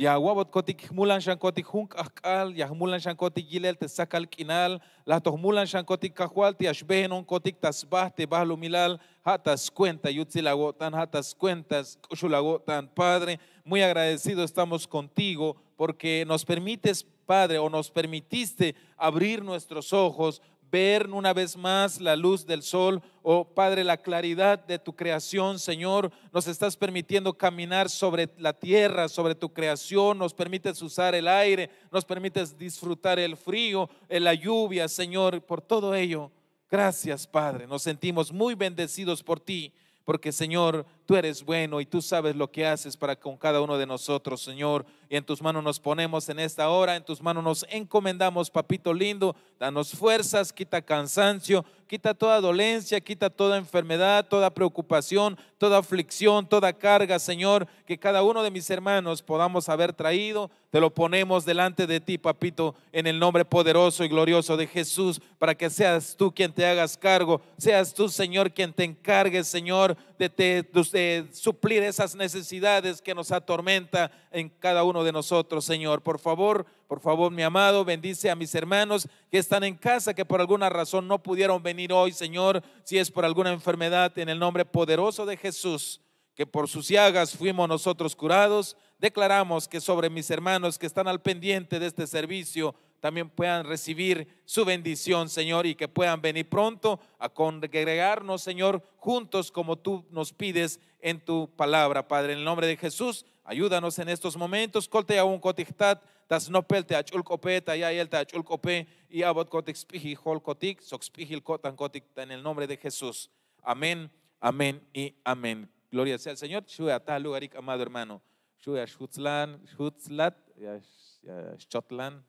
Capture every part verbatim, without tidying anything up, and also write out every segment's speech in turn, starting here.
Ya awa'botkotik jmulan xankotik jun k'ahk'al, ya jmulan xankotik yilel te sakal k'inal. La to jmulan xankotik, Kajwal, te ya xbeenonkotik ta sba te bahlumilal, ha ta skuenta yutsil awo'tan, ha ta skuenta sk'uxul awo'tan. Padre, muy agradecido estamos contigo porque nos permites, Padre, o nos permitiste abrir nuestros ojos, ver una vez más la luz del sol. Oh Padre, la claridad de tu creación, Señor. Nos estás permitiendo caminar sobre la tierra, sobre tu creación. Nos permites usar el aire, nos permites disfrutar el frío, eh, la lluvia, Señor. Por todo ello, gracias, Padre. Nos sentimos muy bendecidos por ti, porque, Señor, tú eres bueno y tú sabes lo que haces para con cada uno de nosotros, Señor. Y en tus manos nos ponemos en esta hora, en tus manos nos encomendamos, papito lindo. Danos fuerzas, quita cansancio, quita toda dolencia, quita toda enfermedad, toda preocupación, toda aflicción, toda carga, Señor, que cada uno de mis hermanos podamos haber traído. Te lo ponemos delante de ti, papito, en el nombre poderoso y glorioso de Jesús, para que seas tú quien te hagas cargo, seas tú, Señor, quien te encargues, Señor, de, te- de suplir esas necesidades que nos atormenta en cada uno de nosotros, Señor. Por favor, por favor, mi amado, bendice a mis hermanos que están en casa, que por alguna razón no pudieron venir hoy, Señor, si es por alguna enfermedad, en el nombre poderoso de Jesús, que por sus llagas fuimos nosotros curados. Declaramos que sobre mis hermanos que están al pendiente de este servicio también puedan recibir su bendición, Señor, y que puedan venir pronto a congregarnos, Señor, juntos como tú nos pides en tu palabra, Padre. En el nombre de Jesús, ayúdanos en estos momentos. Koltayawonkotik jtat ta snopel te ach'ul k'ope, ta ya'iyel te ach'ul k'ope, y a'botkotik sp'ijil jolkotik sok sp'ijil ko'tankotik, ta en el nombre de Jesús. Amén, amén y amén. Gloria sea al Señor. Xu' ya ta lugarik, amado hermano. Xu' ya xjutzlan, xjutzlat, ya x- ya xchotlan,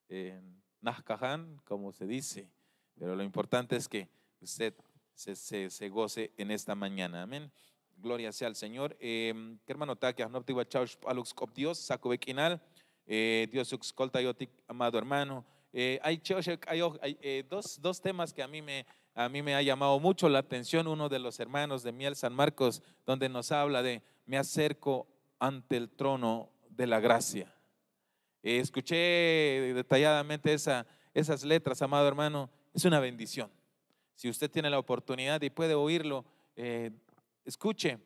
eh, najkajan, como se dice. Pero lo importante es que usted se, se, se goce en esta mañana. Amén. Gloria sea al Señor. Eh, kermanotak, ya jnoptik ba cha'ox xp'aluk sk'op Dios, sakube k'inal. Eh, Diosuk skoltayotik, amado hermano. Eh, ay che'ox k'ayoj, ay, eh, dos, dos temas que a mí me, a mí me ha llamado mucho la atención. Uno de los hermanos de Miel San Marcos, donde nos habla de: "Me acerco ante el trono de la gracia". Eh, escuché detalladamente esa, esas letras, amado hermano. Es una bendición. Si usted tiene la oportunidad y puede oírlo, eh, escuche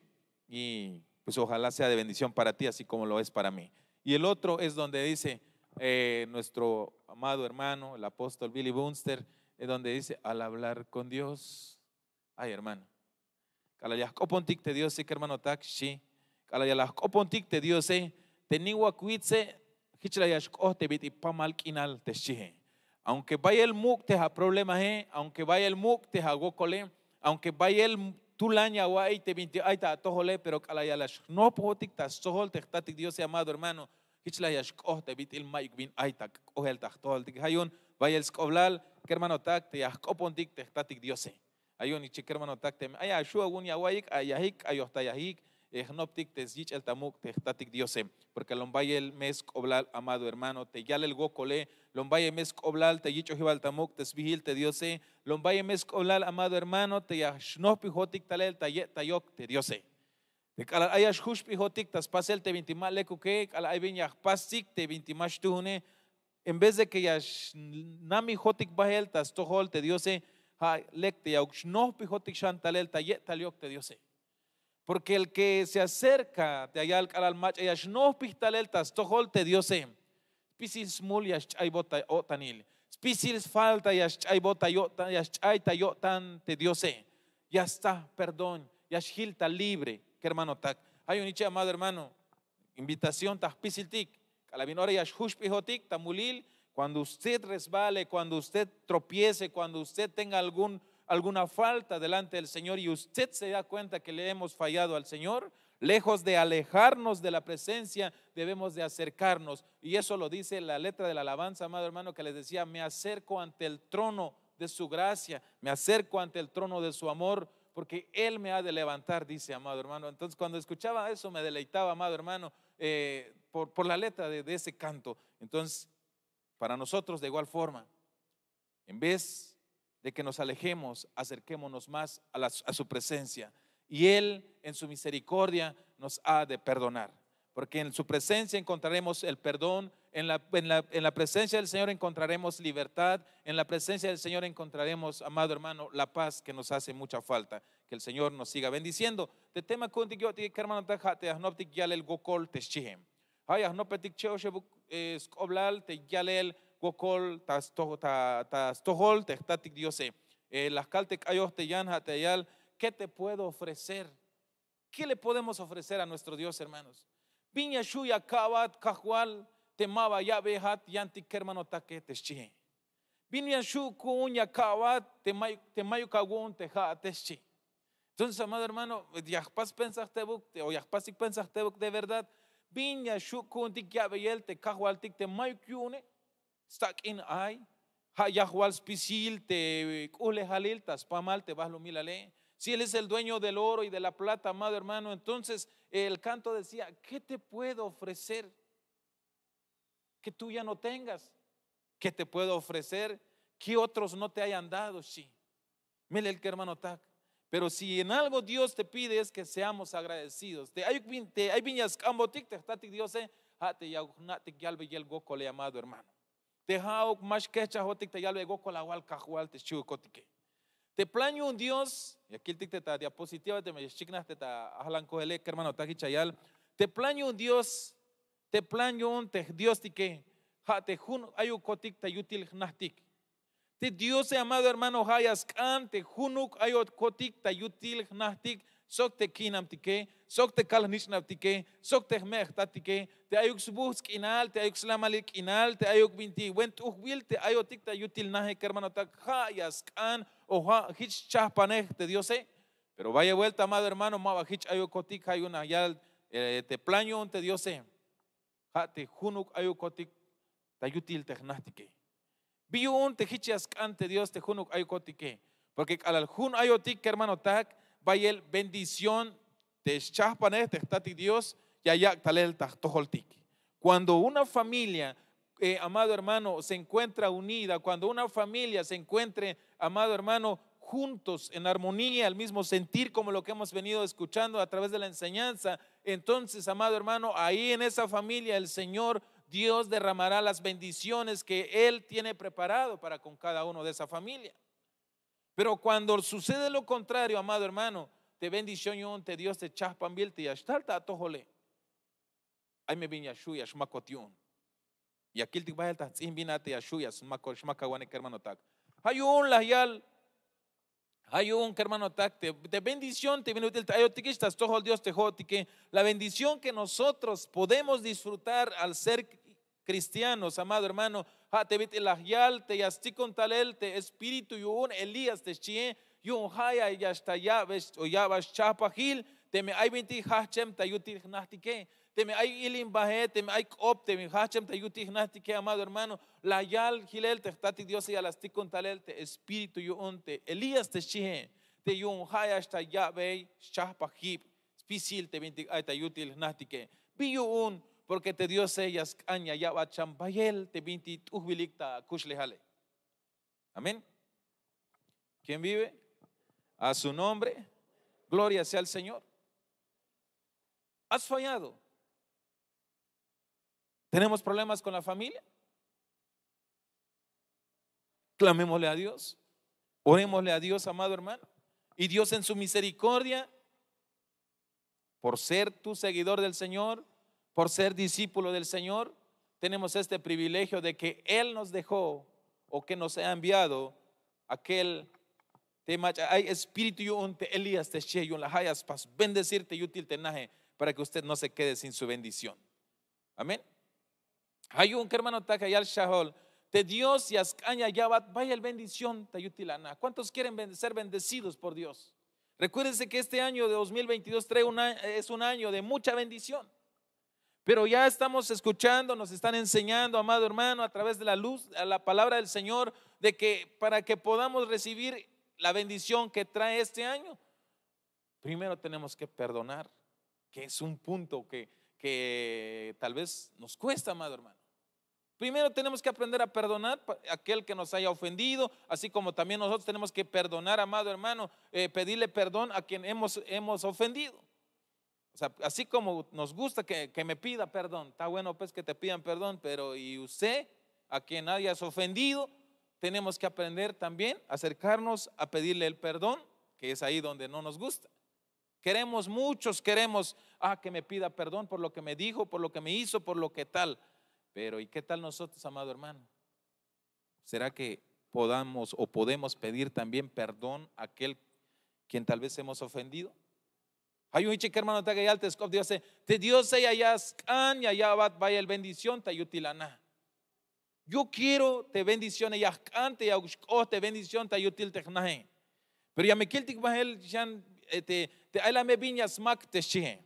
y pues ojalá sea de bendición para ti, así como lo es para mí. Y el otro es donde dice, eh, nuestro amado hermano, el apóstol Billy Bunster, es donde dice: "Al hablar con Dios". Ay, hermano. K'alal ya jk'opontik te Diose, kermanotak, xchi. K'alal ya la jk'opontik te Diose, te niwak witse, jich la ya xk'oht te bit'il pamal k'inal te xchie. Aunque bayel muk' te aproblemae, aunque bayel muk' te awokole, aunque bayel tulan ya awa'iy te bintik ay ta atojole, pero k'alal ya la xnojpojotik ta stojol te jtatik Diose, amado hermano, jich la ya xk'oht te bit'il mayuk bin ay ta k'ohel ta jtojoltik. Ja' yu'un bayel sk'oblal, kermanotak, te ya jk'opontik te jtatik Diose. Ja' yu'un jich, kermanotak, teme ay axu' awu'un ya awa'iyik, ay yajik, k'ayoj ta yajik, eh, jnoptik te syich'el ta muk' te jtatik Diose. Porque lom bayel me sk'oblal, amado hermano, te yalel wokole, lom bayel me sk'oblal te yich'ojibal ta muk' te sbiil te Diose, lom bayel me sk'oblal, amado hermano, te ya xnojpijotik talel ta yet ta yok te Diose. Te k'alal ay ya xjuxp'ijotik ta spasel te bintik ma lekuke, k'alal ay bin ya jpastik te bintik ma xtuune, en vez de que ya xnamijotik bahel ta stojol te Diose, ja' lek te yauk xnojpijotik xan talel ta ye'tal yok te Diose. Porque el que se acerca, te ya yal k'alal mach'a ya xnojpij talel ta stojol te Diose, spisil smul ya xch'aybot ta o'tanil, spisil sfalta ya xch'aybot ta yo'tan, ya xch'ay ta yo'tan te Diose, ya sta perdón, ya xjil ta libre, kermanotak. Ja' yu'un jich, amado hermano, invitación ta jpisiltik. K'alal bin ora ya xjuxp'ijotik ta mulil, cuando usted resbale, cuando usted tropiece, cuando usted tenga algún, alguna falta delante del Señor y usted se da cuenta que le hemos fallado al Señor, lejos de alejarnos de la presencia, debemos de acercarnos. Y eso lo dice la letra de la alabanza, amado hermano, que les decía: "Me acerco ante el trono de su gracia, me acerco ante el trono de su amor, porque Él me ha de levantar", dice, amado hermano. Entonces, cuando escuchaba eso, me deleitaba, amado hermano, eh, por, por la letra de, de ese canto. Entonces, para nosotros, de igual forma, en vez de que nos alejemos, acerquémonos más a la- a su presencia. Y Él, en su misericordia, nos ha de perdonar. Porque en su presencia encontraremos el perdón, en la, en la- en la presencia del Señor encontraremos libertad, en la presencia del Señor encontraremos, amado hermano, la paz que nos hace mucha falta. Que el Señor nos siga bendiciendo. Te tema ku'untik yo'tik kermanotak, ja' te ya jnoptik yalel wokol te xchihe. Ja' ya jnopetik che'oxebuk sk'oblal te yalel wokol ta stojol te jtatik Diose. La jkal te k'ayoj te yan, ja' te ya yal: ¿Qué te puedo ofrecer? ¿Qué le podemos ofrecer a nuestro Dios, hermanos? ¿Bin ya xju' ya ka'bat Kajwal te ma ba ya'beyejat yantik kermanotake te xchihe? ¿Bin ya xju' ku'un ya ka'bat te mayuk awu'un te ja'ate xchi? Entonces, amado hermano, ya jpas pensar tebuk o ya jpasik pensar tebuk de verdad: ¿Bin ya xju' ku'untik ya'beyel te Kajwaltik te mayuk yu'une? Stak'in ay, ja' yajwal spisil te k'uhlejalil ta spamal te balumilale. Si él es el dueño del oro y de la plata, amado hermano, entonces el canto decía: ¿Qué te puedo ofrecer que tú ya no tengas? ¿Qué te puedo ofrecer que otros no te hayan dado? Sí. Melel kermanotak. Pero si en algo Dios te pide, es que seamos agradecidos. Te ay bin ya sk'ambotik te jtatik Diose, ja' te ya jna'tik yalbeyel wokole, amado hermano. Te ja'uk ma xkehchajotik ta yalbeyel wokol awal Kajwal te xchi'ukotike. Te plan yu'un Dios, ya kiltik te ta diapositiva teme ya xchiknaj te ta ajlan koele kermanotak, jich ya yal: te plan yu'un Dios, te plan yu'un te Diostike, ja' te jun ayukotik ta yutil jnajtik. Te Diose, amado hermano, ja' ya sk'an te junuk ayokotik ta yutil jnajtik, sok te ki'namtike, sok te kal-jnich'nabtike, sok te jme' jtatike, te ayuk sbuhts' k'inal, te ayuk slamalil k'inal, te ayuk binti buen t'ujbil te ayotik ta yutil naje kermanotak, ja' ya sk'an o ja' jich schahpanej te Diose. Pero bayel buelta, amado hermano, ma ba jich ayukotik. Ja' yu'un la yal te plan yu'un te Diose, ja' te junuk ayukotik ta yutil te jnajtike. ¿Bi yu'un te jich ya sk'an te Dios te junuk ayukotike? Porque k'alal jun ayotik kermanotak, bayel bendición te schahpanej te jtatik Dios ya yak' talel ta jtojoltik. Cuando una familia, amado hermano, se encuentra unida, cuando una familia se encuentre, amado hermano, juntos en armonía, el mismo sentir como lo que hemos venido escuchando a través de la enseñanza, entonces, amado hermano, ahí en esa familia el Señor Dios derramará las bendiciones que Él tiene preparado para con cada uno de esa familia. Pero cuando sucede lo contrario, amado hermano, te bendición yu'un te Dios te chahpanbil te ya xtal ta atojole, ay me bin ya xju' ya xmakot yu'un. Ya kiltik bahel ta jts'in bin a te ya xju' ya xmakawanej kermanotak. Ja' yu'un la yal, ja' yu'un kermanotak, te bendición te bin ut'il te ayotikix ta stojol Dios te jo'otike, la bendición que nosotros podemos disfrutar al ser cristianos, amado hermano, ja' te bit'il la yal te ya stikun talel te espíritu yu'un Elías te xchihe, yu'un ja' ya xtal ya'be o ya'bat schahpajil teme ay bintik jajchem ta yutil jnajtike, teme ay ilimbahe, teme ay k'op te bin jajchem ta yutil jnajtike, amado hermano, la yal jilel te jtatik Diose ya la stikun talel te espíritu yu'un te Elías te xchihe, te yu'un ja' ya xtal ya'bey schahpajib spisil te bintik ay ta yutil jnajtike. ¿Bi yu'un? Porque te Diose ya sk'an ya ya'bat xan bayel te bintik t'ujbilik ta kuxlejale. Amén. ¿Quién vive? A su nombre. Gloria sea el Señor. ¿Has fallado? ¿Tenemos problemas con la familia? Clamémosle a Dios. Orémosle a Dios, amado hermano. Y Dios en su misericordia, por ser tu seguidor del Señor, por ser discípulo del Señor, tenemos este privilegio de que Él nos dejó o que nos ha enviado aquel te mach'a ay espíritu yu'un te Elías te xchihe, yu'un la ja' ya spas bendecir te yutil te nahe, para que usted no se quede sin su bendición. Amén. Ja' yu'un kermanotak ya yal xchahol te Dios ya sk'an ya ya'bat bayel bendición ta yutil ana. ¿Cuántos quieren ser bendecidos por Dios? Recuérdense que este año de dos mil veintidós trae un año, es un año de mucha bendición. Pero ya estamos escuchando, nos están enseñando, amado hermano, a través de la luz, a la palabra del Señor, de que para que podamos recibir la bendición que trae este año, primero tenemos que perdonar, que es un punto que, que tal vez nos cuesta, amado hermano. Primero tenemos que aprender a perdonar a aquel que nos haya ofendido, así como también nosotros tenemos que perdonar, amado hermano, eh, pedirle perdón a quien hemos, hemos ofendido. O sea, así como nos gusta que, que me pida perdón, está bueno pues que te pidan perdón, pero y usted, a quien hayas ofendido, tenemos que aprender también a acercarnos a pedirle el perdón, que es ahí donde no nos gusta. Queremos, muchos queremos, ah, que me pida perdón por lo que me dijo, por lo que me hizo, por lo que tal. Pero ¿y qué tal nosotros, amado hermano? ¿Será que podamos o podemos pedir también perdón a aquel quien tal vez hemos ofendido? Ay un hiche kermanotak ya yal te sk'op Diose, te Diose ya ya sk'an ya ya'bat bayel bendición ta yutil ana. Yo quiero te bendición ya jk'an te ya xk'oht te bendición ta yutil te jnaje. Pero ya me kiltik bahel xan, te ay la me bin ya smak te xchihe.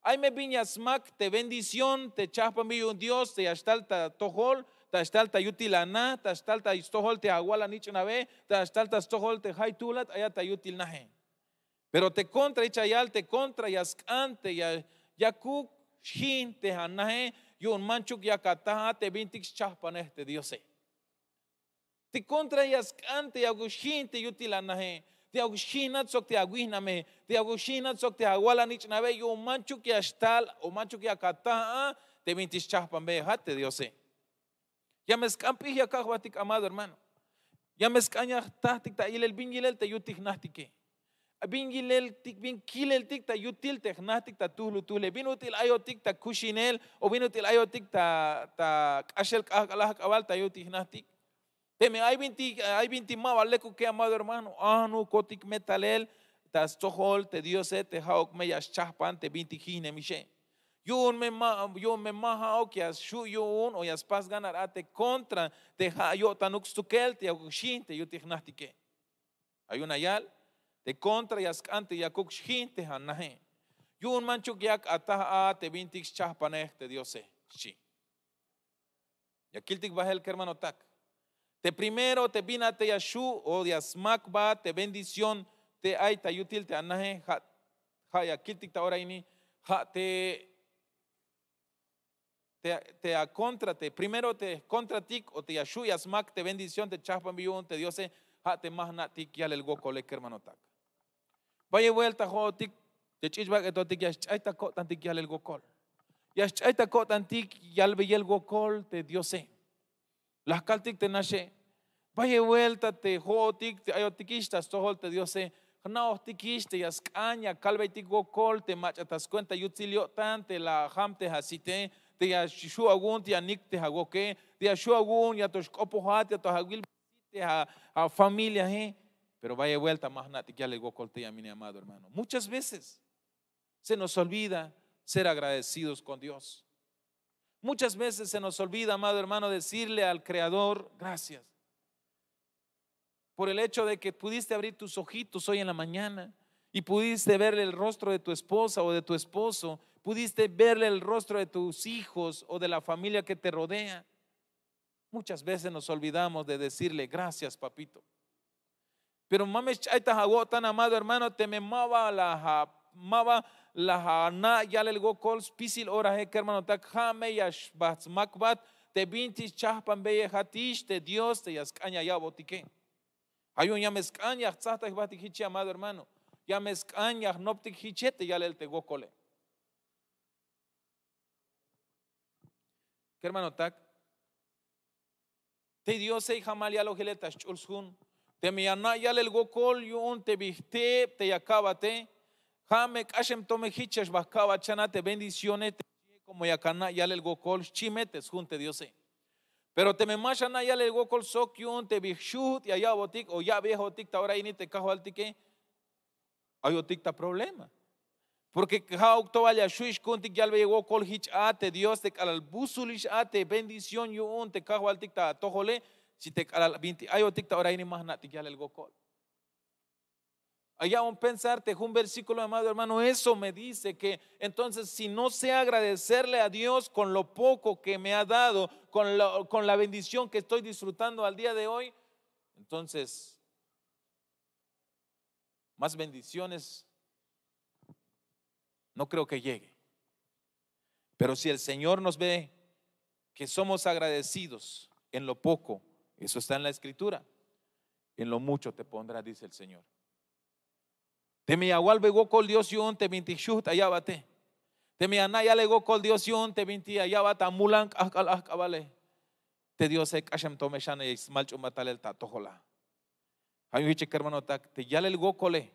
Ay me bin ya smak te bendición te chahpanbil yu'un Dios te ya xtal ta tojol, ta xtal ta yutil ana, ta xtal ta stojol te awal anich'nabe, ta xtal ta stojol te jaytulat ayat ta yutil nahe. Pero te kontra hich ya yal te kontra ya sk'an te ya yakuk xjin te anahe, yu'un manchuk yak ataj a te bintik schahpanej te Diose. Te kontra ya sk'an te yakuk xjin te yutil anahe, te yakuk xjin a sok te awihname, te yakuk xjin a sok te awal anich'nabe, yu'un manchuk ya xtal o manchuk yak ataj a te bintik schahpanbeyejat te Diose. Ya me sk'an p'ij ya kak' jbatik, amado hermano. Ya me sk'an ya jtajtik ta ilel bin yilel te yutik jnajtike. Bin yileltik, bin kileltik ta yutil te jnajtik ta tuhlutuhle, bin ut'il ayotik ta kuxinel o bin ut'il ayotik ta k'axel k'ahk'alaj k'abal ta yutik jnajtik. Teme ay bintik ay bintik ma ba lekuke, amado hermano, ajnukotik me talel ta stojol te Diose te ja'uk me ya schahpan te bintik jijnemixe. Yu'un me ma ha'uk ya xhu' yu'un o ya spas ganar a te kontra te ha yo'tanuk stukel te yakuk xjin te yutik jnajtike. Ay una yal te kontra ya sk'an te yakuk xjin te anahe, yu'un manchuk yak ataj a te bintik schahpanej te Diose, xchi. Ya kiltik bahel kermanotak, te primero te bin a te ya xhu' o ya smakbat te bendición te ay ta yutil te anahe, ha' ya kiltik ta ora ini, ha' te te akontra te primero te jkontratik o te ya xhu' ya smak te bendición te chahpanbil yu'un te Diose, ha' te ma jna'tik yalel wokole kermanotak. Bayel buelta jo'otik te ch'ich' bak'etotik ya sch'ay ta ko'tantik yalel wokol, ya sch'ay ta ko'tantik yalbeyel wokol te Diose. La jkaltik te naxe, bayel buelta te jo'otik te ayotikix ta stojol te Diose, jna'ojtikix te ya sk'an ya kalbeytik wokol te mach'a ta skuenta yutsil yo'tan te la ajam te asite, te ya xhu' awu'un te anik te awoke, te ya xhu' awu'un ya to xk'opojat ya to awil te afamiliahe. Pero bayel buelta ma jna'tik yalel wokol tey a mi amado hermano. Muchas veces se nos olvida ser agradecidos con Dios. Muchas veces se nos olvida, amado hermano, decirle al Creador gracias por el hecho de que pudiste abrir tus ojitos hoy en la mañana y pudiste verle el rostro de tu esposa o de tu esposo, pudiste verle el rostro de tus hijos o de la familia que te rodea. Muchas veces nos olvidamos de decirle gracias, papito. Pero ma me xch'ay ta awo'tan, amado hermano, teme ma ba la ma ba la ana' yalel wokol spisil orahe kermanotak, ha me ya xbajt smakbat te bintik schahpanbeyejatix te Dios te ya sk'an ya ya'botike. Ha yu'un ya me sk'an ya jtsajtay jbatik hiche, amado hermano. Ya me sk'an ya jnoptik hiche te yalel te wokole. Kermanotak, te Diose jamal yalojile ta sch'ul sjun. Teme ya ana' yalel wokol yu'un te bi jte'eb te ya ka'bate, ha me k'axem to me hich ya xbaj ka'bat xan a te bendicione te, komo yak ana' yalel wokol xchi me te sjun te Diose. Pero teme ma xana' yalel wokol sok yu'un te bi jxuht ya ya'botik o ya'beyejotik ta ora ini te kajwaltike, ayotik ta problema. Porke ha'uk to bal ya xhu'ix ku'untik yalbeyel wokol hich a te Dios te k'alal busulix a te bendición yu'un te kajwaltik ta atojole. Si te k'alal bintik ayotik ta ora ini ma jna'tik yalel wokol. Ay ya'bon pensar te jun versíkulo, amado hermano, eso me dice que entonces si no sé agradecerle a Dios con lo poco que me ha dado, con la bendición que estoy disfrutando al día de hoy, entonces más bendiciones no creo que llegue. Pero si el Señor nos ve que somos agradecidos en lo poco, eso está en la Escritura, en lo mucho te pondrá, dice el Señor. Teme ya awalbe wokol Dios yu'un te bintik xujt' aya'bate, Teme ya na' yalel wokol Dios yu'un te bintik ya ya'bat amulan k'ajk'al ajk'abale, te Diose k'axem to me xan ya smalch'ubat talel ta atojol a. Ja' yu'un jich kermanotak, te yalel wokole,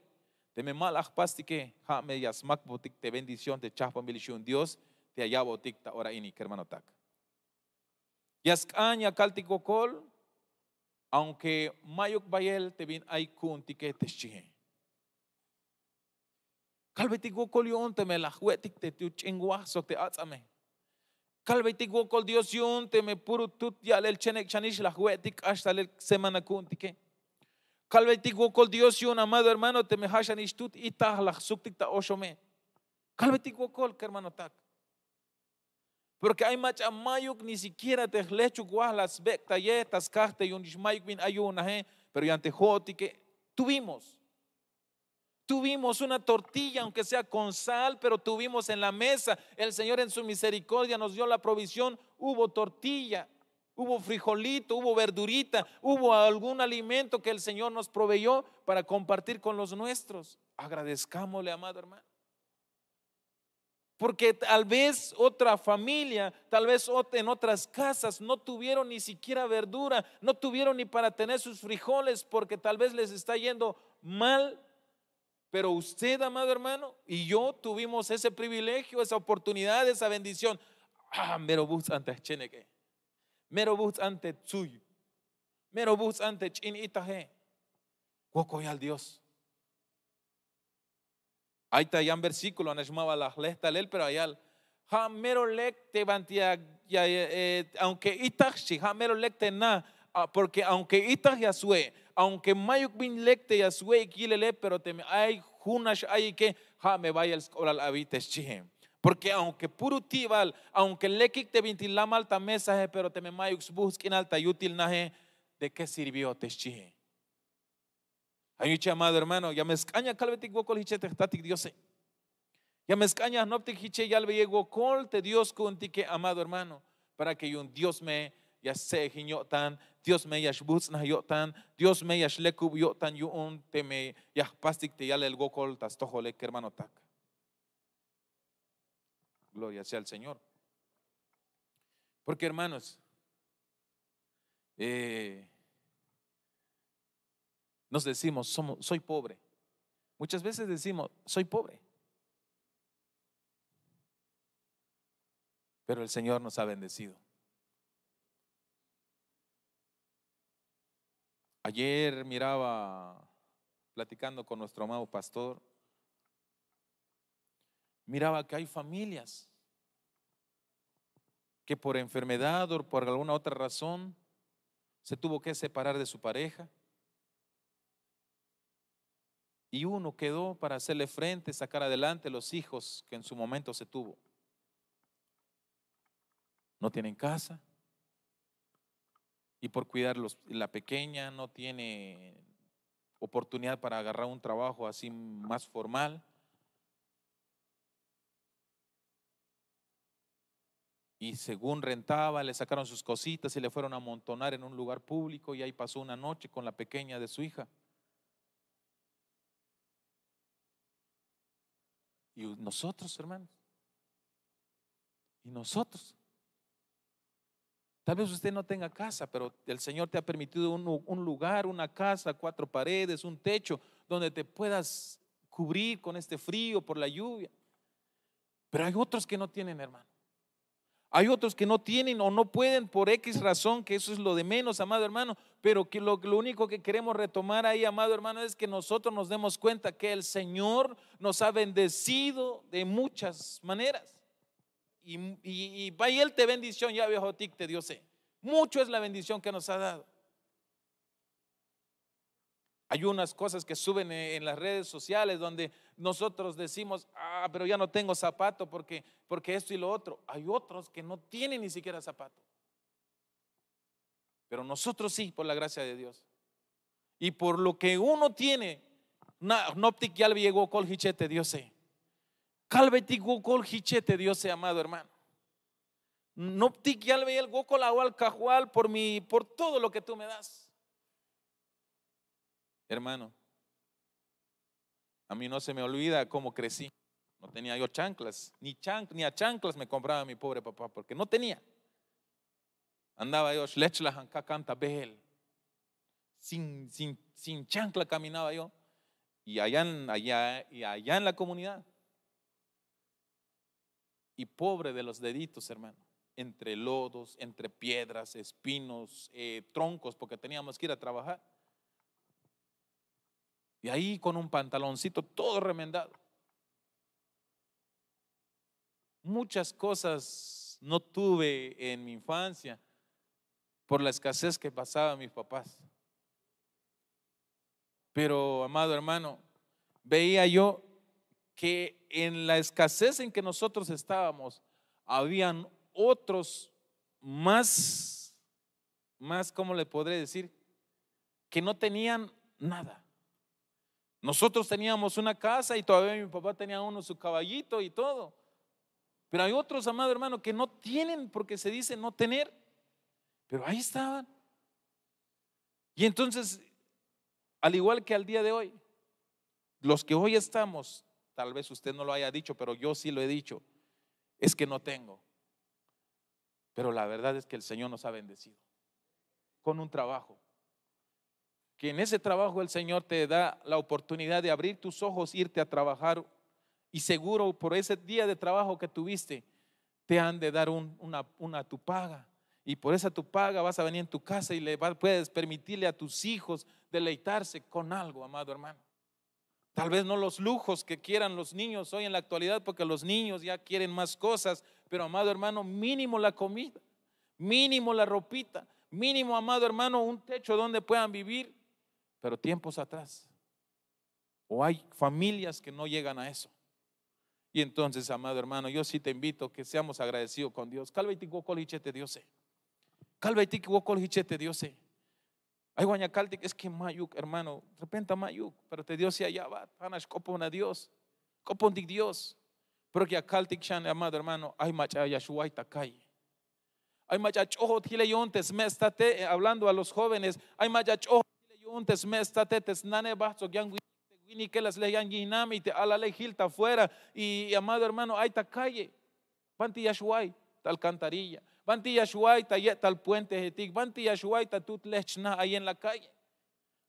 teme ma la jpastike, ja' me ya smakbotik te bendición te chajpanbil ix yu'un Dios te ya ya'botik ta ora ini kermanotak. Ya sk'an ya kaltik wokol, aunque ma'yuk bayel te bin ay ku'untike te xchihe. Kalbetik wokol yu'un teme la jwe'tik te yuch'in waj sok te ats'ame. Kalbetik wokol Dios yu'un teme puro tut ya'lel chenek' xanix la jwe'tik k'ax talel semana ku'untike. Kalbetik wokol Dios yu'un, amado hermano, teme ja' xanix tut itaj la jsuktik ta oxome. Kalbetik wokol kermanotak. Porque ay mach'a ma'yuk ni siquiera te jlejchuk waj la sbek'taye ta skaj te yu'un ix ma'yuk bin ay yu'unaje, pero yan te jo'otike tuvimos. Tuvimos una tortilla, aunque sea con sal, pero tuvimos en la mesa. El Señor en su misericordia nos dio la provisión. Hubo tortilla, hubo frijolito, hubo verdurita, hubo algún alimento que el Señor nos proveyó para compartir con los nuestros. Agradezcámosle, amado hermano. Porque tal vez otra familia, tal vez ot- en otras casas no tuvieron ni siquiera verdura, no tuvieron ni para tener sus frijoles, porque tal vez les está yendo mal. Pero usted, amado hermano, y yo tuvimos ese privilegio, esa oportunidad, esa bendición. Ah, mero bujts'an te jcheneke, mero bujts'an te tsuy, mero bujts'an te ch'in itaje. Wokol yal Dios. Ay ta yan versículo, anax ma ba la jlej talel, pero ayal: ja' mero lek te banti ya, ya, eh, aunque itaj, xchi, ja' mero lek te na, ah, porque aunque itaj ya swe', aunque ma'yuk bin lek te ya swe'ik yilele, pero teme ay junax ayike, ja' me bayel sk'oblal abi te xchihe. Porque aunque puro ti'bal, aunque lekik te bintik lamal ta mesahe, pero teme ma'yuk sbujts' k'inal ta yutil nahe, ¿de qué sirvió te xchihe? Ay yu'un jich, amado hermano, ya me sk'an ya kalbetik wokol jiche te jtatik Diose. Ya me sk'an ya jnoptik jiche yalbeyel wokol te Dios ku'untike, amado hermano, para que yu'un Dios me ya stse'ejin yo'tan, Dios me ya xbujts'naj yo'tan, Dios me ya xlekub yo'tan yu'un teme ya jpastik te yalel wokol ta stojole kermanotak. Gloria sea al Señor. Porque, hermanos, eh, nos decimos: "Somos, soy pobre". Muchas veces decimos: "Soy pobre". Pero el Señor nos ha bendecido. Ayer miraba, platicando con nuestro amado pastor, miraba que hay familias que por enfermedad o por alguna otra razón se tuvo que separar de su pareja. Y uno quedó para hacerle frente, sacar adelante los hijos que en su momento se tuvo. No tienen casa. Y por cuidar los- la pequeña no tiene oportunidad para agarrar un trabajo así más formal. Y según rentaba, le sacaron sus cositas y le fueron a amontonar en un lugar público y ahí pasó una noche con la pequeña de su hija. Y nosotros, hermanos, y nosotros. Tal vez usted no tenga casa, pero el Señor te ha permitido un, un lugar, una casa, cuatro paredes, un techo, donde te puedas cubrir con este frío, por la lluvia. Pero hay otros que no tienen, hermano. Hay otros que no tienen o no pueden por X razón, que eso es lo de menos, amado hermano. Pero que lo, lo único que queremos retomar ahí, amado hermano, es que nosotros nos demos cuenta que el Señor nos ha bendecido de muchas maneras. Y, y, y bayel te bendición ya viejotik te Diose. Mucho es la bendición que nos ha dado. Hay unas cosas que suben en las redes sociales donde nosotros decimos: "Ah, pero ya no tengo zapato porque, porque esto y lo otro". Hay otros que no tienen ni siquiera zapato. Pero nosotros sí, por la gracia de Dios. Y por lo que uno tiene, na- jnoptik yalbeyel wokol jiche te Diose. Kalbetik wokol jiche te Diose, amado hermano. Jnoptik yalbeyel wokol awal Kajwal por mi, por todo lo que tú me das. Hermano, a mí no se me olvida cómo crecí. No tenía yo chanclas, ni, chan- ni a chanclas me compraba mi pobre papá, porque no tenía. Andaba yo shlechla, jankakanta behel. Sin, sin, sin chancla caminaba yo. Y allá en, allá, y allá en la comunidad. Y pobre de los deditos, hermano. Entre lodos, entre piedras, espinos, eh, troncos, porque teníamos que ir a trabajar. Y ahí con un pantaloncito todo remendado. Muchas cosas no tuve en mi infancia por la escasez que pasaban mis papás. Pero, amado hermano, veía yo que en la escasez en que nosotros estábamos, habían otros más, más, ¿cómo le podré decir? Que no tenían nada. Nosotros teníamos una casa y todavía mi papá tenía uno, su caballito y todo. Pero hay otros, amado hermano, que no tienen porque se dice no tener. Pero ahí estaban. Y entonces, al igual que al día de hoy, los que hoy estamos, tal vez usted no lo haya dicho, pero yo sí lo he dicho, es que no tengo. Pero la verdad es que el Señor nos ha bendecido con un trabajo. Que en ese trabajo el Señor te da la oportunidad de abrir tus ojos, irte a trabajar. Y seguro por ese día de trabajo que tuviste, te han de dar un- una, una tu paga. Y por esa tu paga vas a venir en tu casa y le va- puedes permitirle a tus hijos deleitarse con algo, amado hermano. Tal vez no los lujos que quieran los niños hoy en la actualidad, porque los niños ya quieren más cosas, pero, amado hermano, mínimo la comida, mínimo la ropita, mínimo, amado hermano, un techo donde puedan vivir. Pero tiempos atrás, o hay familias que no llegan a eso. Y entonces, amado hermano, yo sí te invito que seamos agradecidos con Dios. Kalbeytik wokol jiche te Diose. Kalbeytik wokol jiche te Diose. Ay wan ya kaltik, es que ma'yuk, hermano, repenta ma'yuk, pero te Dios ya yabat, janax k'opona Dios, k'opontik Dios. Pero ya kaltik xan, amado hermano, ay mach'a ya xway ta calle. Ay mach'a ch'ojot jile yu'un te sme' state, eh, hablando a los jóvenes, ay mach'a ch'ojot jile yu'un te sme' state, te snane bajtz'ok yan winikela sle yan yijnam y te alale jil ta afuera. Y, amado hermano, ay ta calle. Banti ya xway ta alcantarilla, banti ya xway ta ye'tal puentejetik, banti ya xway ta tut lejch na ahí en la calle.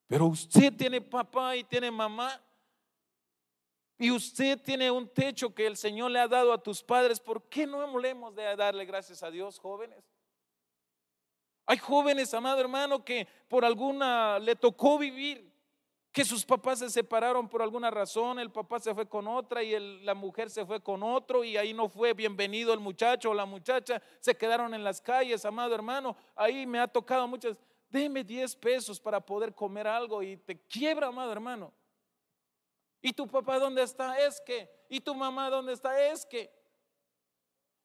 Pero usted tiene papá y tiene mamá, y usted tiene un techo que el Señor le ha dado a tus padres. ¿Por qué no le hemos de darle gracias a Dios, jóvenes? Hay jóvenes, amado hermano, que por alguna le tocó vivir, que sus papás se separaron por alguna razón, el papá se fue con otra y el- la mujer se fue con otro, y ahí no fue bienvenido el muchacho o la muchacha, se quedaron en las calles, amado hermano. Ahí me ha tocado muchas, deme diez pesos para poder comer algo, y te quiebra, amado hermano. ¿Y tu papá dónde está? Es que. ¿Y tu mamá dónde está? Es que.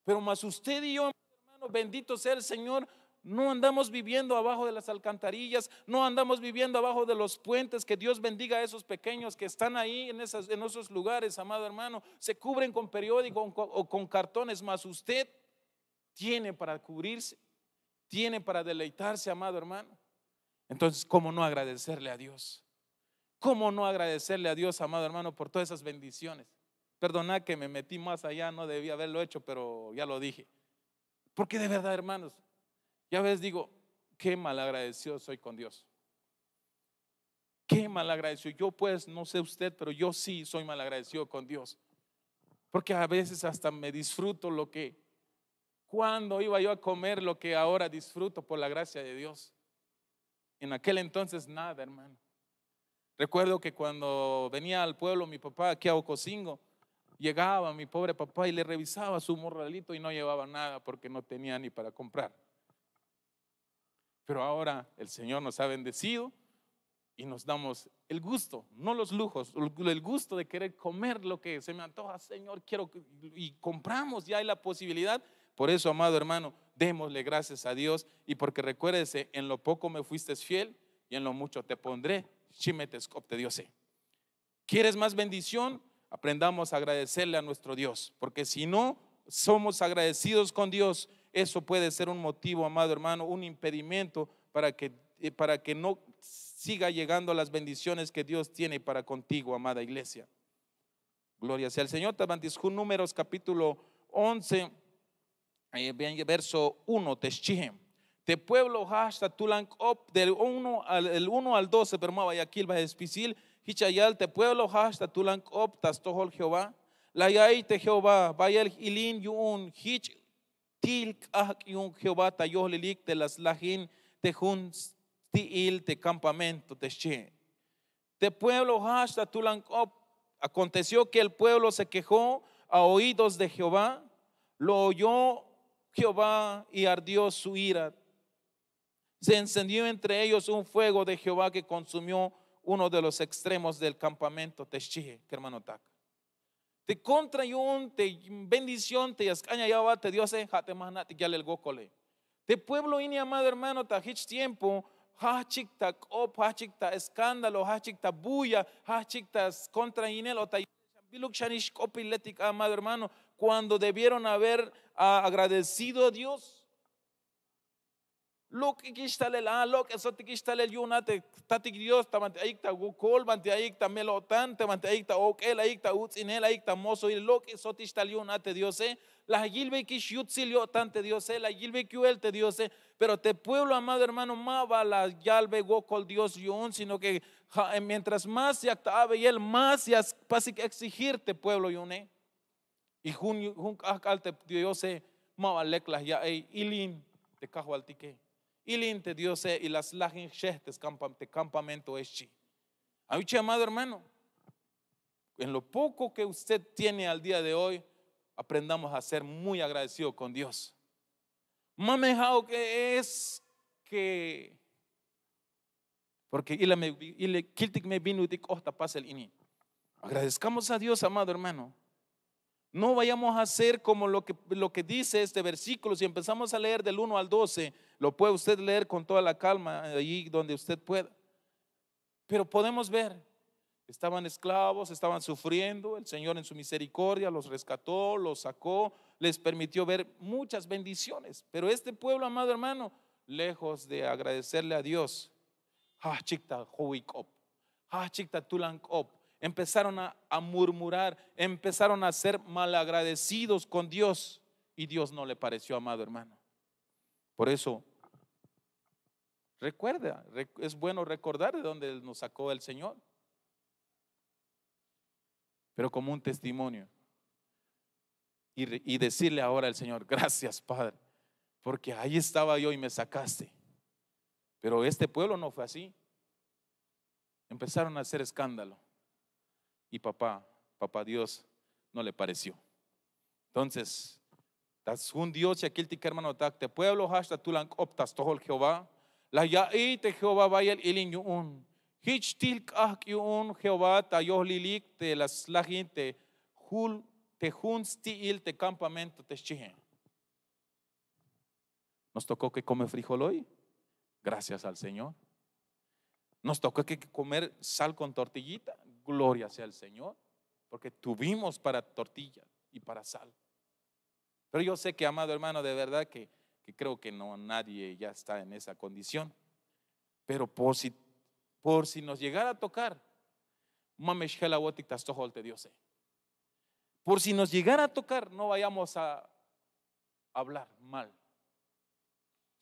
Pero más usted y yo, hermano, bendito sea el Señor, no andamos viviendo abajo de las alcantarillas, no andamos viviendo abajo de los puentes. Que Dios bendiga a esos pequeños que están ahí en esas, en esos lugares, amado hermano. Se cubren con periódico o con, o con cartones, más usted tiene para cubrirse, tiene para deleitarse, amado hermano. Entonces, ¿cómo no agradecerle a Dios? ¿Cómo no agradecerle a Dios, amado hermano, por todas esas bendiciones? Perdona que me metí más allá, no debí haberlo hecho, pero ya lo dije. Porque de verdad, hermanos, ya ves, digo, qué mal agradecido soy con Dios. Qué mal agradecido. Yo, pues, no sé usted, pero yo sí soy mal agradecido con Dios. Porque a veces hasta me disfruto lo que, cuando iba yo a comer, lo que ahora disfruto por la gracia de Dios. En aquel entonces nada, hermano. Recuerdo que cuando venía al pueblo mi papá aquí a Ocosingo, llegaba mi pobre papá y le revisaba su morralito y no llevaba nada porque no tenía ni para comprar. Pero ahora el Señor nos ha bendecido y nos damos el gusto, no los lujos, el gusto de querer comer lo que se me antoja, Señor, quiero que, y compramos, ya hay la posibilidad. Por eso, amado hermano, démosle gracias a Dios, y porque recuérdese, en lo poco me fuiste fiel y en lo mucho te pondré. Shime te sk'op te Diose. ¿Quieres más bendición? Aprendamos a agradecerle a nuestro Dios, porque si no somos agradecidos con Dios, eso puede ser un motivo, amado hermano, un impedimento para que, eh, para que no siga llegando las bendiciones que Dios tiene para contigo, amada iglesia. Gloria sea al Señor. Ta banti sjun Números capítulo once, eh, bien, verso uno te xchihe: Te pueblo jajch ta tulan k'op, del uno al, el uno al doce, pero ma ba ya kilbaj spisil. Jich ya yal: Te pueblo jajch ta tulan k'op ta stojol Jehová. La ya'iy te Jehová bayel ilin yu'un jich til k'ajk' yu'un Jehová ta yojlilik te la slajin te jun sti'il te campamento te xchihe. Te pueblo jajch ta tulan k'op. Aconteció que el pueblo se quejó a oídos de Jehová, lo oyó Jehová y ardió su ira. Se encendió entre ellos un fuego de Jehová que consumió uno de los extremos del campamento te xchihe. Kermanotak, te kontra yu'un te bendición te ya sk'an ya ya'bat te Diose, ja' te ma jna'tik yalel wokole. Te pueblo ini, amado hermano, ta jich tiempo jajchik ta k'op, jajchik ta escándalo, jajchik ta bulla, jajchik ta skontrainel o ta biluk xanix k'opiletik a, amado hermano, cuando debieron haber, ah, agradecido a Dios. Lok'ikix talel a, lok'esotikix talel yu'un a te jtatik Dios, ta banti ayik ta wokol, banti ayik ta mel-o'tan, ta banti ayik ta ok'el, ayik ta uts'inel, ayik ta mosoil, lok'esotix tal yu'un a te Diose. La yilbeyikix yutsil yo'tan te Diose, la yilbeyik yu'el te Diose. Pero te pueblo, amado hermano, ma ba la yalbe wokol Dios yu'un, sino que ja', mientras más yak ta a'beyel, más ya spasik exigir te pueblo yu'une. Y jun, jun k'ajk'al te Diose ma ba lek la ya'iy: ilin te Kajwaltike, ilin te Diose, y la slajin jxej te skampa-, te campamentoe, xchi. Awiche, amado hermano, en lo poco que usted tiene al día de hoy, aprendamos a ser muy agradecido con Dios. Ma me ja'uk es que Porque ila me, ila kiltik me bin ut'il k'ot ta pasel ini. Agradezcamos a Dios, amado hermano. No vayamos a hacer como lo que, lo que dice este versículo. Si empezamos a leer del uno al doce, lo puede usted leer con toda la calma, allí donde usted pueda. Pero podemos ver, estaban esclavos, estaban sufriendo, el Señor en su misericordia los rescató, los sacó, les permitió ver muchas bendiciones. Pero este pueblo, amado hermano, lejos de agradecerle a Dios, jajchik ta jowil k'op, jajchik ta tulan k'op, empezaron a, a murmurar, empezaron a ser malagradecidos con Dios, y Dios no le pareció, amado hermano. Por eso, recuerda, rec-, es bueno recordar de dónde nos sacó el Señor, pero como un testimonio. Y re-, y decirle ahora al Señor: "Gracias, Padre, porque ahí estaba yo y me sacaste". Pero este pueblo no fue así. Empezaron a hacer escándalo. Y papá, papá Dios no le pareció. Entonces, ta sjun Dios ya kiltik, kermanotak, te pueblo jajch ta tulan k'op ta stojol Jehová. La ya'iy te Jehová bayel ilin yu'un. Jich til k'ajk' yu'un Jehová ta yojlilik te la slajin te jul, te jun sti'il te campamento te xchihe. Nos tocó que comer frijol hoy. Gracias al Señor. Nos tocó que comer sal con tortillita. Gloria sea al Señor. Porque tuvimos para tortilla y para sal. Pero yo sé que, amado hermano, de verdad que, que creo que no, nadie ya está en esa condición. Pero por si, por si nos llegara a tocar, ma me xjel awotik ta stojol te Diose. Por si nos llegara a tocar, no vayamos a hablar mal.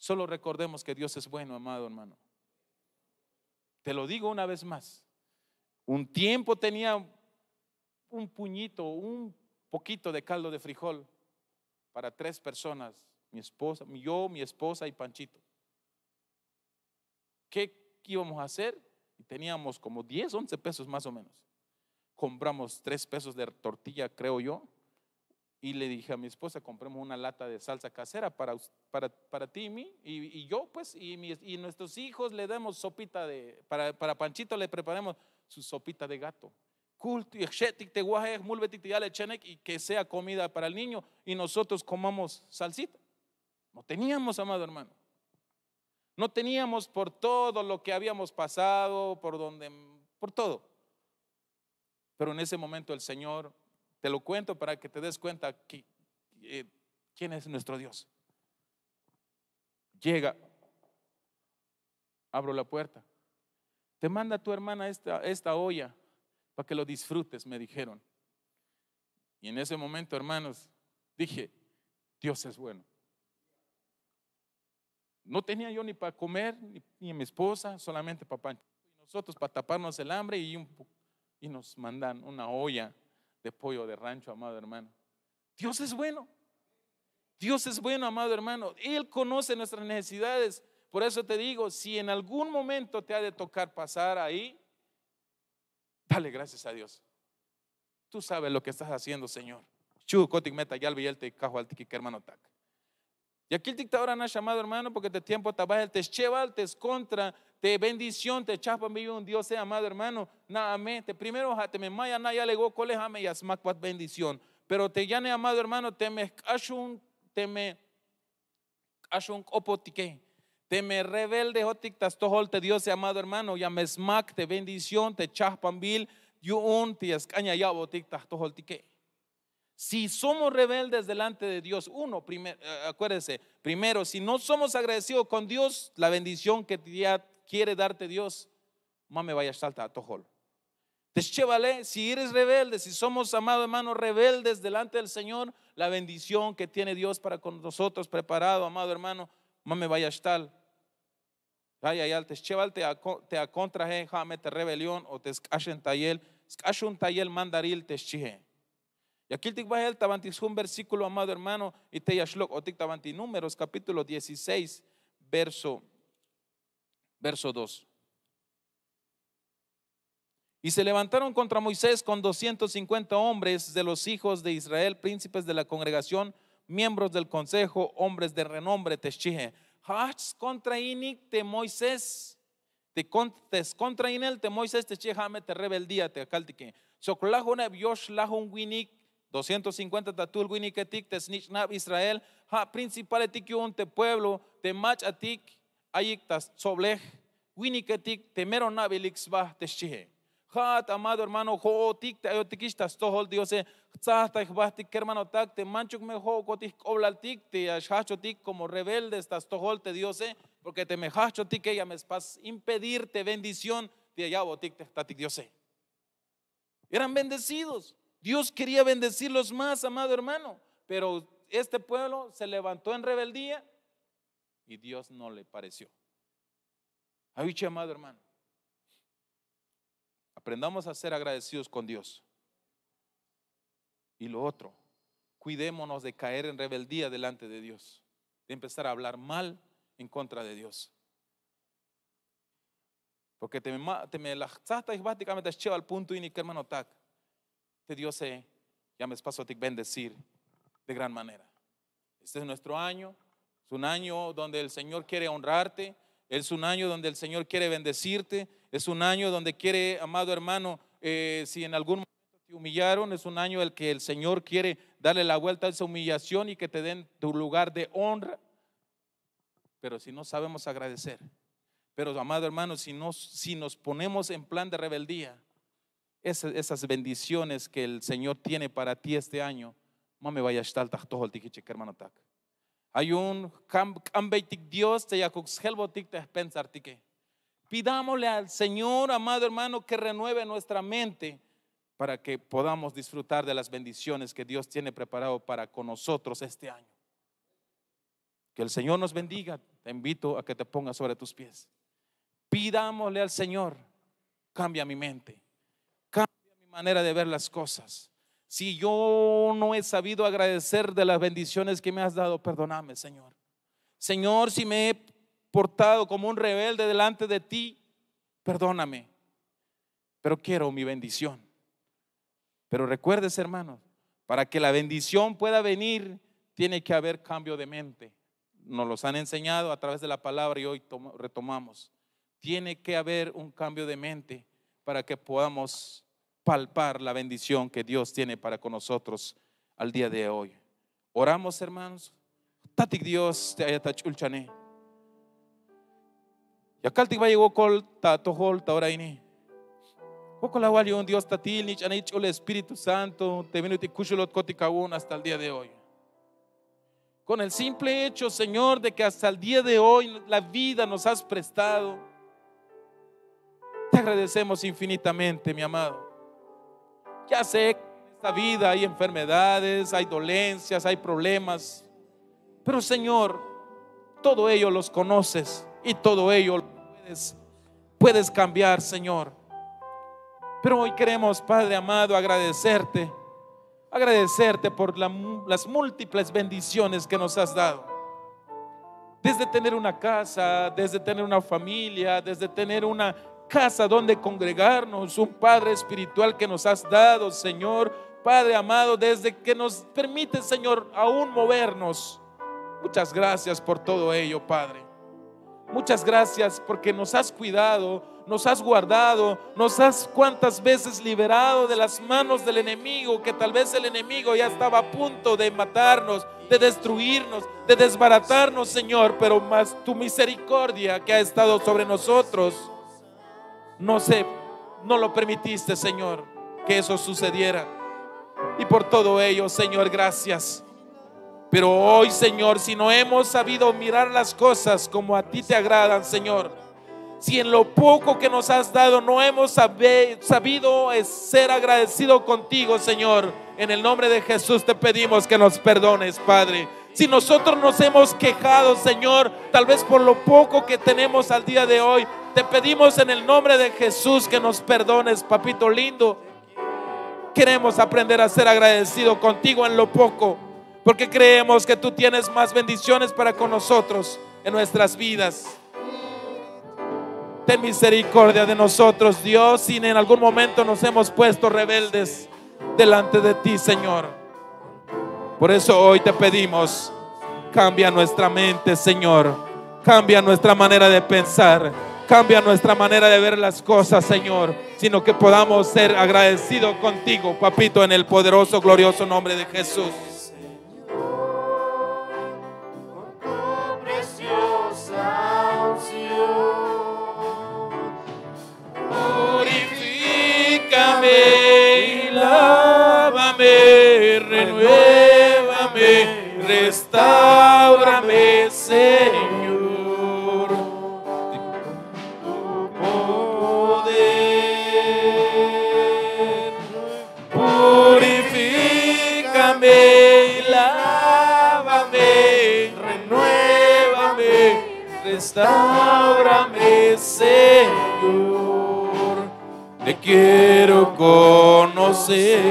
Solo recordemos que Dios es bueno, amado hermano. Te lo digo una vez más. Un tiempo tenía un puñito, un poquito de caldo de frijol para tres personas, mi esposa, yo, mi esposa y Panchito. ¿Qué íbamos a hacer? Y teníamos como diez, once pesos más o menos. Compramos tres pesos de tortilla, creo yo, y le dije a mi esposa: "Compremos una lata de salsa casera para us-, para, para ti y mí, y, y yo, pues, y mis, y nuestros hijos le demos sopita de, para, para Panchito le preparemos su sopita de gato. Kul, y xe'tik te waje, jmulbetik te ya'lel chenek, y que sea comida para el niño, y nosotros comamos salsita". No teníamos, amado hermano. No teníamos por todo lo que habíamos pasado, por donde, por todo. Pero en ese momento el Señor, te lo cuento para que te des cuenta que, eh, quién es nuestro Dios. Llega, abro la puerta. "Te manda tu hermana esta, esta olla para que lo disfrutes", me dijeron. Y en ese momento, hermanos, dije: "Dios es bueno". No tenía yo ni para comer, ni, ni mi esposa, solamente para pan. Y nosotros para taparnos el hambre y, un po- y nos mandan una olla de pollo de rancho, amado hermano. Dios es bueno. Dios es bueno, amado hermano. Él conoce nuestras necesidades. Por eso te digo, si en algún momento te ha de tocar pasar ahí, dale gracias a Dios. Tú sabes lo que estás haciendo, Señor. Chukotik me ta yalbeyel te Kajwaltik, kermanotak. Ya kiltik ta ora nax, amado hermano, porque te tiempo ta bahel, te schebal te skontra te bendición te chajpanbil yu'un Diose, amado hermano. Na'a me, te primero ja' teme ma ya na' yalel wokole, ja' me ya smakbat bendición. Pero te yane, amado hermano, teme jk'axun, teme jk'axun k'opotike, teme rebeldejotik ta stojol te Diose, amado hermano, ya me smak te bendición te chajpanbil yu'un te ya sk'an ya ya'botik ta jtojoltike. Si somos rebeldes delante de Dios, uno, primer- eh, acuérdese, primero, si no somos agradecidos con Dios, la bendición que ya quiere darte Dios, ma me vaya a estar ta atojol. Te schebale, si eres rebelde, si somos, amado hermano, rebeldes delante del Señor, la bendición que tiene Dios para con nosotros preparado, amado hermano, ma me vaya a estar. Ja' ya yal te schebal te ako- te akontraje, ja' me te rebelión o te sk'axuntayel, sk'axuntayel mandaril te xchie. Ya kiltik bahel ta banti jun versículo, amado hermano, y te ya xlok'otik ta banti Números capítulo dieciséis, verso, verso dos. Y se levantaron contra Moisés con doscientos cincuenta hombres de los hijos de Israel, príncipes de la congregación, miembros del consejo, hombres de renombre, te xchie. Jajch skontrainik te Moisés. Te kon- te skontrainel te Moisés te xchie, ja' me te rebeldía te akaltike. Sok lajuneb yox lajun winik, doscientos cincuenta ta tul winiketik te snich'nab Israel, ja' principaletik yu'un te pueblo, te mach'atik ayik ta stsoblej, winiketik te mero nabilik sba te xchie. Ja'at, amado hermano, jo'otik te ayotikix ta stojol Diose. Jtsajtay jbajtik, kermanotak, te manchuk me jo'okotik jk'oblaltik te ya xjajchotik como rebeldes ta stojol te Diose, porque teme jajchotike ya me spas impedir te bendición te ya ya'botik te jtatik Diose. Eran bendecidos. Dios quería bendecirlos más, amado hermano, pero este pueblo se levantó en rebeldía y Dios no le pareció. Awiche, amado hermano, aprendamos a ser agradecidos con Dios. Y lo otro, cuidémonos de caer en rebeldía delante de Dios, de empezar a hablar mal en contra de Dios. Porque teme ma- teme la jtsajtay jbajtik a me ta schebal punto ini, kermanotak, te Diose ya me spasotik bendecir de gran manera. Este es nuestro año. Es un año donde el Señor quiere honrarte. Es un año donde el Señor quiere bendecirte. Es un año donde quiere, amado hermano, eh, si en algún momento te humillaron, es un año el que el Señor quiere darle la vuelta a esa humillación y que te den tu lugar de honra. Pero si no sabemos agradecer, pero, amado hermano, si nos, si nos ponemos en plan de rebeldía, esa- esas bendiciones que el Señor tiene para ti este año, ma me vaya a estar ta jtojoltik, jiche, kermanotak. Ay un kam- kambeytik Dios te yakuk sjelbotik te jpensartike. Pidámosle al Señor, amado hermano, que renueve nuestra mente para que podamos disfrutar de las bendiciones que Dios tiene preparado para con nosotros este año. Que el Señor nos bendiga. Te invito a que te pongas sobre tus pies. Pidámosle al Señor: "Cambia mi mente, cambia mi manera de ver las cosas. Si yo no he sabido agradecer de las bendiciones que me has dado, perdóname, Señor. Señor, si me he portado como un rebelde delante de ti, perdóname. Pero quiero mi bendición". Pero recuerdes, hermanos, para que la bendición pueda venir, tiene que haber cambio de mente. Nos los han enseñado a través de la palabra y hoy tomo- retomamos. Tiene que haber un cambio de mente para que podamos palpar la bendición que Dios tiene para con nosotros al día de hoy. Oramos, hermanos. Jtatik Dios te ayat ta ch'ulchane. Ya kaltik bayel wokol ta atojol ta ora ini. Wokol awal yu'un Dios tatil, nich'anil ch'ul Espíritu Santo te bin ut'il kuxulotkotik awu'un hasta el día de hoy. Con el simple hecho, Señor, de que hasta el día de hoy la vida nos has prestado, te agradecemos infinitamente, mi amado. Ya sé esta vida hay enfermedades, hay dolencias, hay problemas. Pero, Señor, todo ello los conoces y todo ello puedes, puedes cambiar, Señor. Pero hoy queremos, Padre amado, agradecerte, agradecerte por la mu-, las múltiples bendiciones que nos has dado. Desde tener una casa, desde tener una familia, desde tener una casa donde congregarnos, un Padre espiritual que nos has dado, Señor, Padre amado, desde que nos permite, Señor, aún movernos. Muchas gracias por todo ello, Padre. Muchas gracias porque nos has cuidado, nos has guardado, nos has cuántas veces liberado de las manos del enemigo, que tal vez el enemigo ya estaba a punto de matarnos, de destruirnos, de desbaratarnos, Señor, pero más tu misericordia que ha estado sobre nosotros, no se, no lo permitiste, Señor, que eso sucediera. Y por todo ello, Señor, gracias. Pero hoy, Señor, si no hemos sabido mirar las cosas como a ti te agradan, Señor, si en lo poco que nos has dado no hemos sabe-, sabido, eh, ser agradecido contigo, Señor, en el nombre de Jesús te pedimos que nos perdones, Padre. Si nosotros nos hemos quejado, Señor, tal vez por lo poco que tenemos al día de hoy, te pedimos en el nombre de Jesús que nos perdones, papito lindo. Queremos aprender a ser agradecido contigo en lo poco, porque creemos que tú tienes más bendiciones para con nosotros en nuestras vidas. Ten misericordia de nosotros, Dios, si en algún momento nos hemos puesto rebeldes delante de ti, Señor. Por eso hoy te pedimos, cambia nuestra mente, Señor. Cambia nuestra manera de pensar. Cambia nuestra manera de ver las cosas, Señor. Sino que podamos ser agradecidos contigo, papito, en el poderoso, glorioso nombre de Jesús. Con tu preciosa unción, purifícame y lávame, renuévame, restaurame, Señor. Tu poder, purifícame y lávame, renuévame, restaurame, Señor. Te quiero conocer.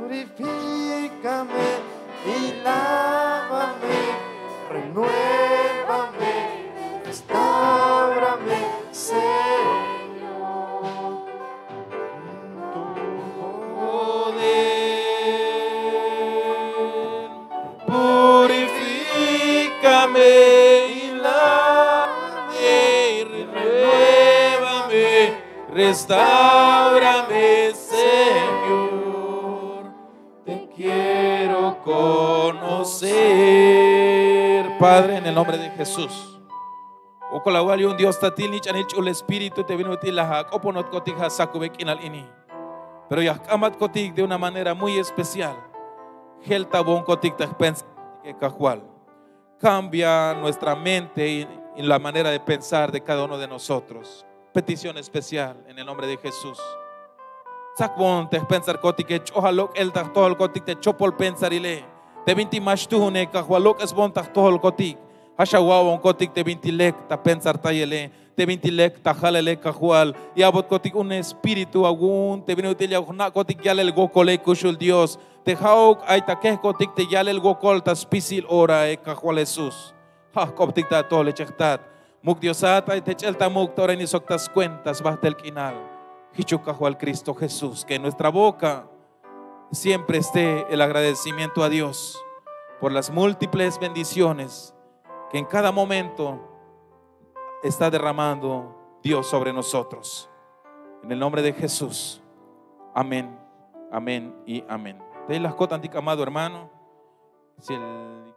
Purifícame y lávame, renuévame, restaurame, Señor. Tu poder, purifícame y lávame, y renuévame, restaurame, Señor. Te quiero conocer. Padre, en el nombre de Jesús. Wokol awal yu'un Dios Tatil, nich'anil ch'ul Espíritu, te bin ut'il la ak'oponotkotik ja' sakube k'inal ini. Pero ya jk'amatkotik de una manera muy especial. Jeltawonkotik ta jpensar e Kajwal. Cambia nuestra mente y, y la manera de pensar de cada uno de nosotros. Petición especial en el nombre de Jesús. Tsakwon te jpensarkotike, ch'ojal lok'el ta jtojolkotik te chopol pensarile. Te bintik ma xtuhune, Kajwal, lok'esbon ta jtojolkotik. Ja' xawa'bonkotik te bintik lek ta pensartayele, te bintik lek ta jalele, Kajwal. Y a'botkotik un espíritu awu'un te bin ut'il ya jna'kotik yalel wokole, kuxul Dios. Te ja'uk ay ta kejkotik te yalel wokol ta spisil ora, e Kajwal Jesús. Ja' jk'optik ta atojol, ichej Tat. Muk' Diosat, ay te ch'el ta muk' ta ora ini sok ta skuenta sbajtel k'inal. Jichuk Kajwal Cristo Jesús, que en nuestra boca siempre esté el agradecimiento a Dios por las múltiples bendiciones que en cada momento está derramando Dios sobre nosotros. En el nombre de Jesús. Amén. Amén y amén. Tey la jko'tantik, amado hermano. Si el